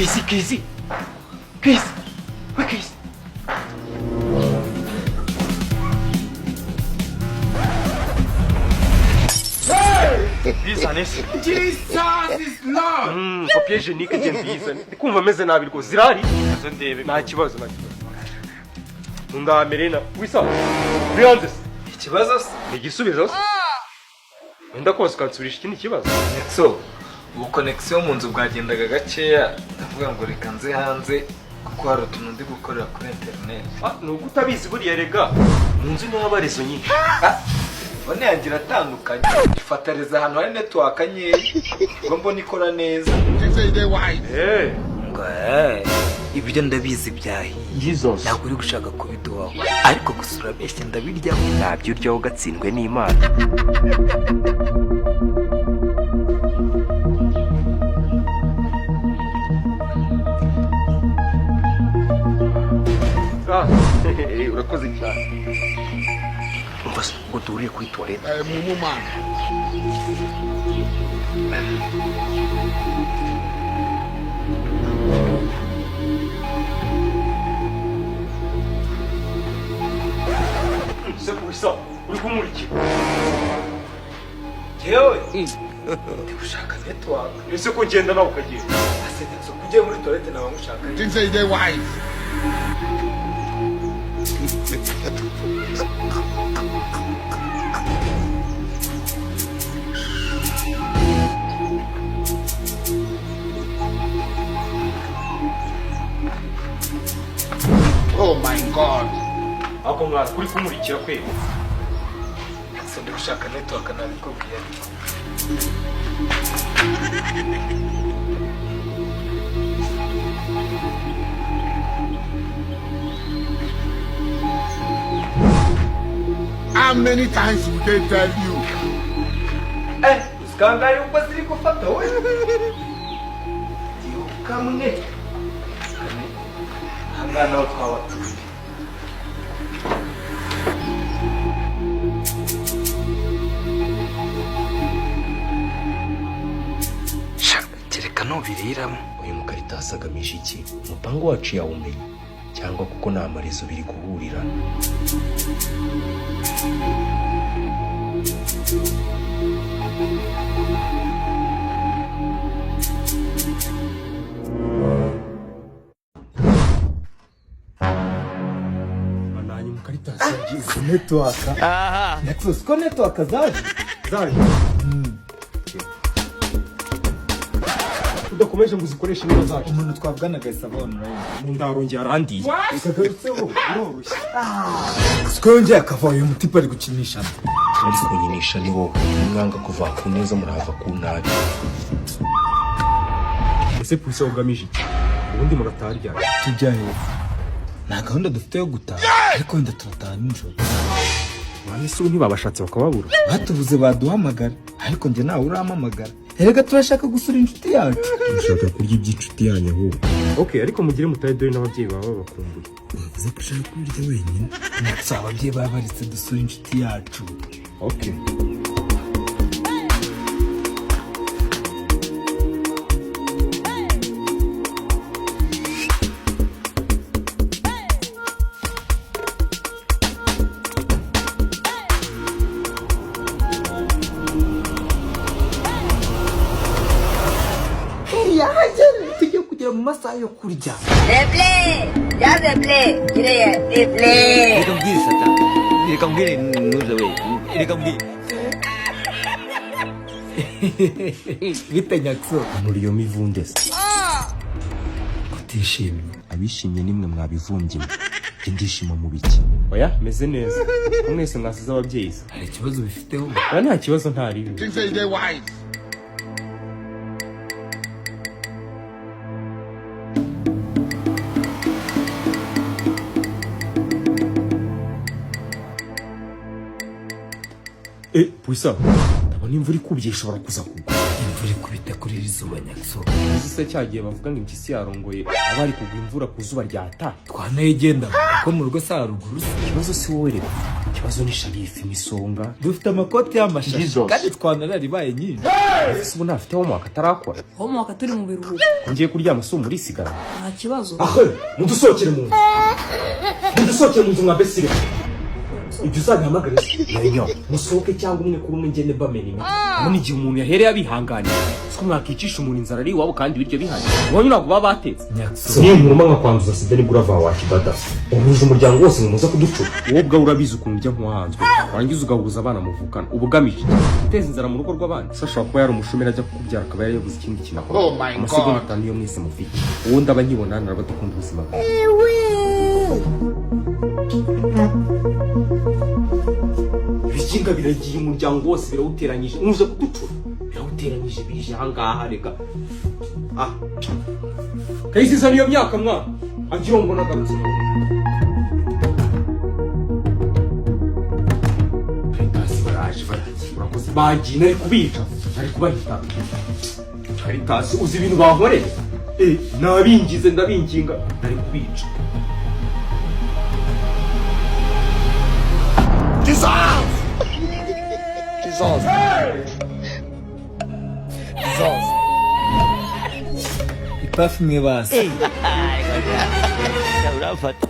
Kezi, Kezi, Kezi, we Kezi. Bizane se. Jesus is Lord. Papier hygiénique je mbizane. Ndi kumva meze nabi rwose. Zirahari? Nzo ndebe. Nta kibazo, nta kibazo. Munda merena. Wisa. Uri hanze se? Ikibazo se? Ni igisubizo se? Wenda kose ukansubirisha ikindi kibazo. So ubu connection mu nzu bwagendaga gakeya, ndavuga ngo reka nze hanze kuko hari utuntu ndi gukorera kuri interineti. Ah, ni uko utabizi buriya rega. Mu nzu niho haba rezo nyinshi. Phone yanjye iratandukanye, ifatariza ahantu hari network nkeya, ubwo mbona ikora neza. Eh. Ngo ibyo ndabizi byahiye. Jesus. Ntabwo uri gushaka kubiduhaho, ariko gusa urabeshya, ndabiryaho. Ntabyo uryaho ugatsindwe n'Imana. Ah, urakoze cyane. Umva se, ngo duhurire kuri toilette. Mumu man. Se kubisa, uri kumurikira. Yewe, ndi gushaka network. Ese ko ngenda nawe ukagenda? Ase nso kujya muri toilette nawe ngushaka. Things say they wise. Oh my God. Ako mwana kuri kumurikira kwego. Ese ndi gushaka network, nabikubwiye ariko. How many times will they tell you? Usikangaye ubwo ziri gufata we. Kamwe. Ahangaha naho twaba turi. Sha, kereka nubiriramo. Uyu mukaritasi agamije iki? Umupango wacu yawumenye cyangwa kuko nta marezo biri guhurirana? Bananye umukaritasi yagize. Network. Nexus ko network zaje. Zaje. Udakomeje ngo uzikoreshe niba zaje. Umuntu twavuganaga ahise ava online. Mu ndarongera arandiye. Ikagarutseho biroroshye. Siko yongeye akava, uyu mutipe ari gukinisha. Ari kunyinisha ni wowe. Mwanga kuva ku neza murahava ku nabi. Ese pusa ugamije iki? Ubundi murataha ryari? Tujya hepfo. Nta gahunda dufite yo gutaha, ariko wenda turataha nijoro. Bane se ubu ntibabashatse bakababura? Batubuze baduhamagara, ariko njye ntawe urampamagara. Erega turashaka gusura inshuti yacu. Mushaka kurya iby'inshuti yanyu ahubwo. Okay, ariko mugire mutahe dore n'ababyeyi baba babakumbuye. Wavuze ko ushaka kubirya wenyine. Nexus, ababyeyi babaretse dusura inshuti yacu. Okay. Tujye kugera mu masaha yo kurya. Replay! Ya replay! Kireye, replay! Reka mbwire sata, reka mbwire nuze we, reka mbwire. Bite Nyakso? Muri iyo mivunde se. Utishimye? Abishimye nimwe mwabivumbye. Njye ndishima mu biki? Oya, meze neza. Ko mwese mwasize ababyeyi se? Hari ikibazo bifiteho? Oya, nta kibazo ntari. Things say they wise. Eh, puisa. Ndabona imvura ikubye ishobora kuza kugwa. Imvura ikubita kuri iri zuba, nyakso. Uzi se cyagiye bavuga ngo impyisi yarongoye, abari kugwa imvura ku zuba ryata? Twanayigenda kuko mu rugo si haruguru se? Ikibazo si wowe rero, ikibazo ni Sharifu imisonga. Dufite amakoti y'amashashi. Jesus. Kandi twanararibaye nyinshi. Ese ubu ntafite homework atarakora? Homework turi mu biruhuko. Ko ngiye kuryama si umurisigara? Nta kibazo. Ahe, mudusohokere mu nzu, mudusohokere mu nzu mwa besire. Ibyo uzabihamagare nyo, musohoke cyangwa umwe kuri umwe ngende mbamena imitwe. Urabona igihe umuntu yahereye abihanganiye, siko mwakicisha umuntu inzara ari iwabo kandi ibiryo bihari? Iwanyu ntabwo baba batetse? Nyakso. Niyo nkuruma nkakwanduza sida, nibwo urava wakibada. Uhuje umuryango wose ngo muze kuducura. Wowe ubwawe urabizi ukuntu ujya nk'uwahanzwe, warangiza ugahuza abana muvukana. Uba ugamije iki? Guteza inzara mu rugo rw'abandi? Se ashobora kuba yari umushomeri, ajya kukubyara akaba yari yabuze ikindi kintu akora. Oh my Amasegonda God. 5 yo mwese mufite, uwo ndaba nkibona naraba dukunda ubuzima bwawe. Ibikinga biragiye, umuryango wose birawuteranyije, muje kuducura, birawuteranyije, bije ahangaha. Reka, ah, kayisiza niyo myaka mwana agira ngo nagarutse. Karitasi baraje, baragiye, urakoze, bagiye. Nari kubica, nari kubahita. Karitasi, uzi ibintu bankoreye? Eh, nabingize, ndabinginga, nari kubica. Jesus! Jesus! Jesus! Ipafu imwe basi. Urafata.